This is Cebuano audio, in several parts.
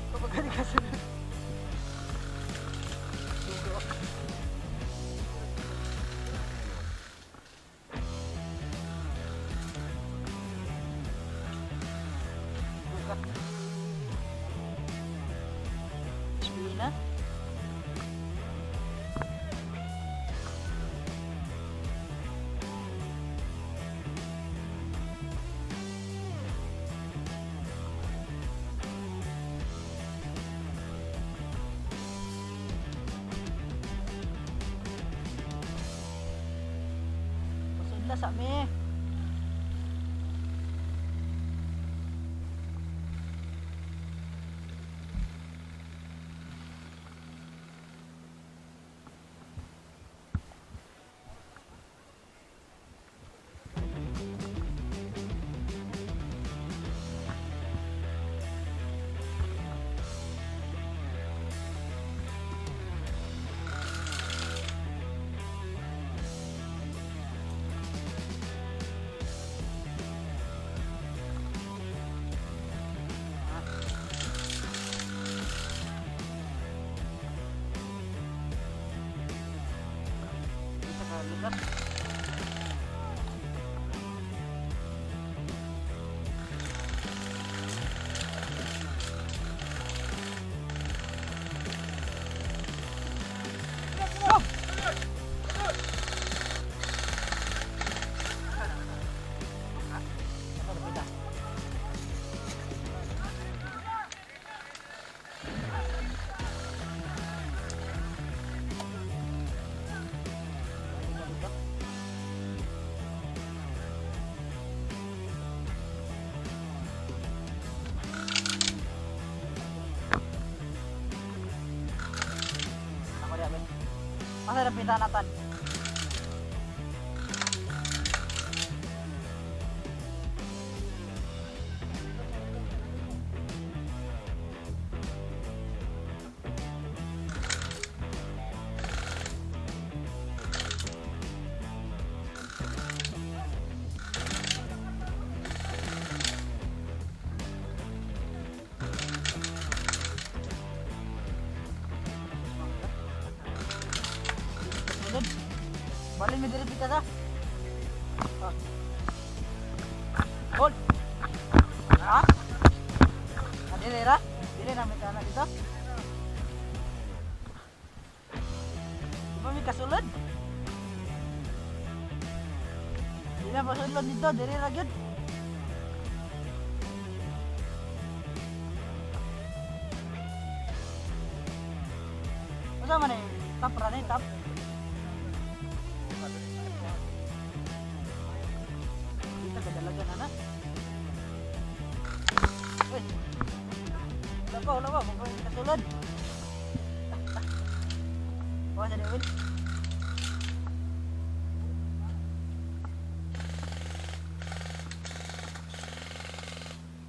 Kapag ka sunod. Spina. Pasudla sa mi. Dito ka lugar. Ako di amin. Asa na pintanatan? Sunod. Bali mi diri pita sa. Ah. Hold. Ha? Ah, dili ra? Dili na mi tana dito. Di ba mi kasulod? Di na pasulod dito, dili ra gyud. Asa man eh? Top ra ni, top. Dito ka dalaga na na. Uy. Wala pa, wala pa. Mukhang kasulod. Oh, sa Will.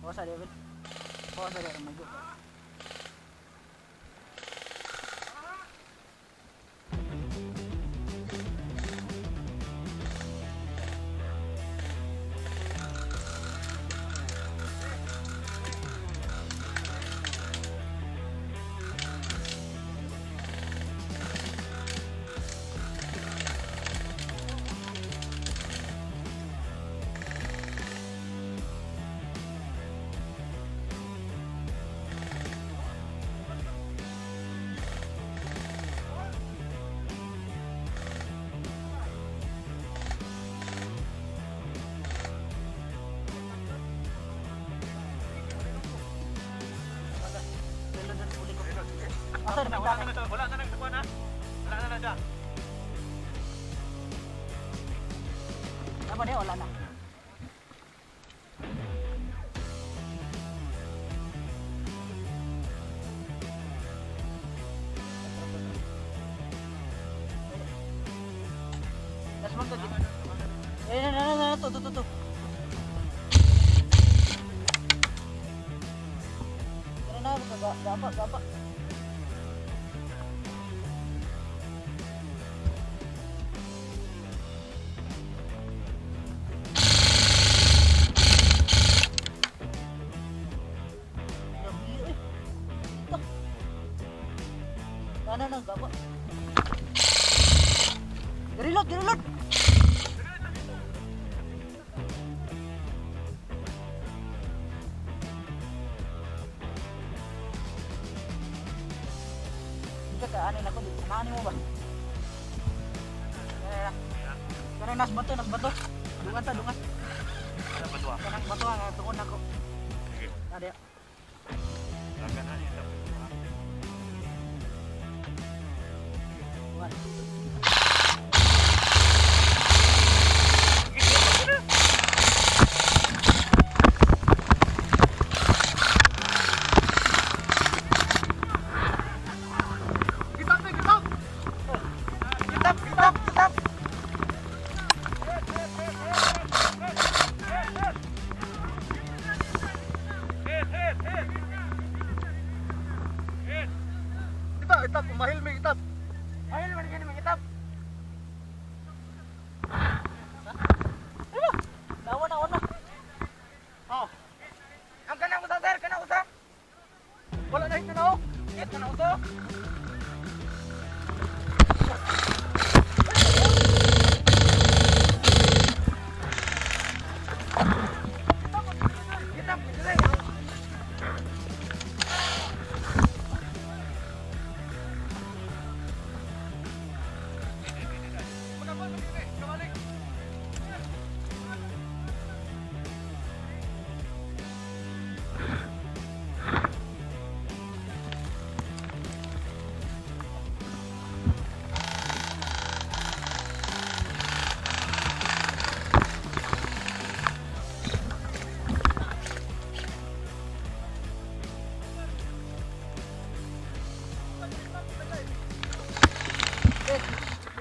Oh, sa Will. Oh, sa Will. May go. Reload na uli ko. Asa na Wala na na, wala na nagkuha na. Wala na na siya. Apa dia? Wala na. Las mo to. Eh, na na na to to to to. Tara na, gapa gapa. Grabe, eh. Ito. Ano nang gapa? Reload, reload. Dito ka, ano na ko dito. Ano mo ba? Tara, tara. Nas bato, nas bato. Dungan ta, dungan. Ano ba tuwa? Kanang bato ang tuon ako. Sige. Ada. Laga na niya. Dungan. Kitap, kitap! Kitap, kitap, kitap! Hit, hit, hit! Hit! Itap, itap, umahil may itap. Ayun, man gani mangitap. Ano? Nawa na, na. Oh, Ang kanang usa sir, kanang usa. Wala na hit na oh. Hit kanang usa. Kitap, kitap. Kabalik.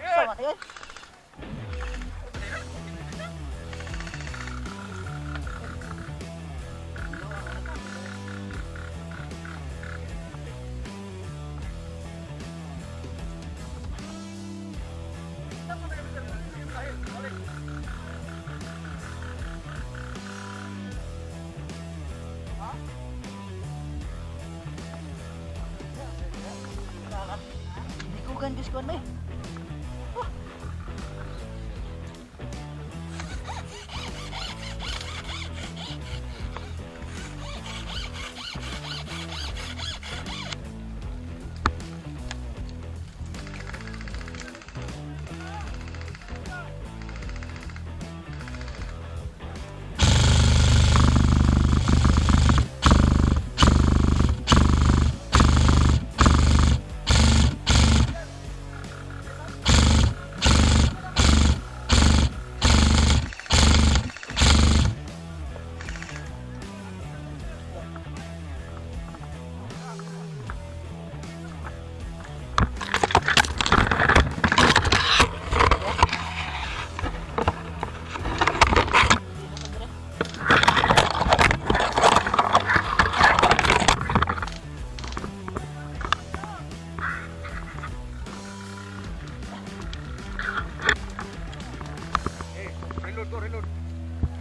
Sama tayo. Hindi ko gandis ko na eh.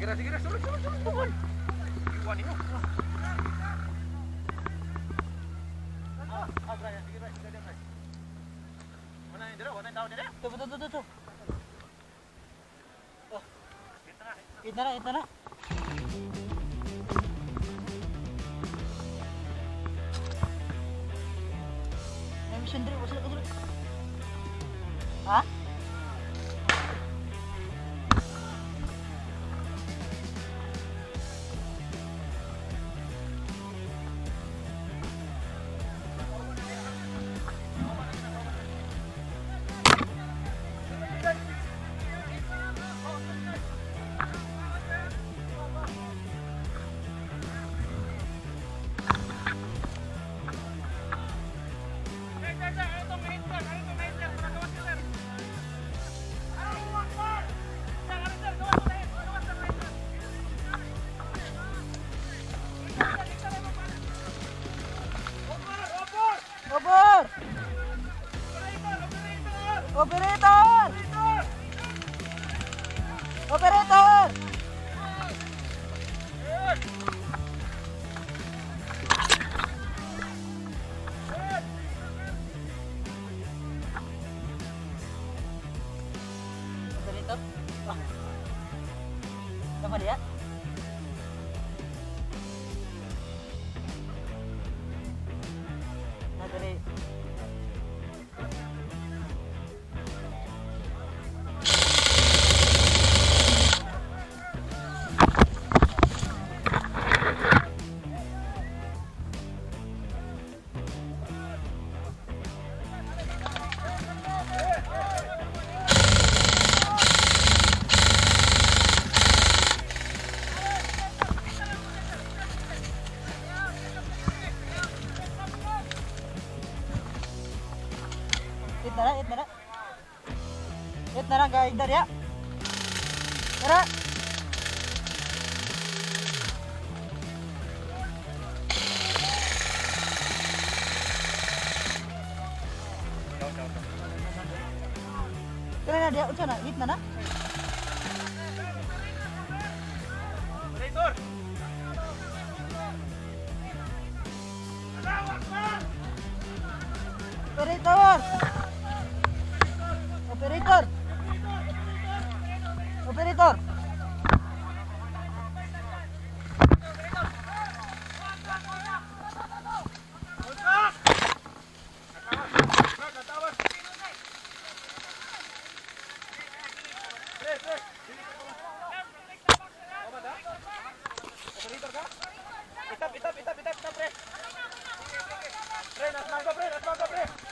Sige na, sige na. Sulod, sulod, sulod. Bukol. Iwan ninyo. Ah, Brian, sige, Brian. Sige, Brian. Wala na dira, wala na tao dira. Ito, ito, ito, ito. Oh. Ito na, ito na. May mission diri, wala ka diri. Ha? Over! Operator! Operator! Operator? Ah. Sama dia? Nah, dari. Hit na na, hit na na. Hit na na, guys. Dari ya. Tara. Tara na dia, unsa na? Hit na na? Operator! Operator! Operator! Operator! Itap, itap, itap, itap, itap, pre. Pre, nasmangga, pre, nasmangga, pre.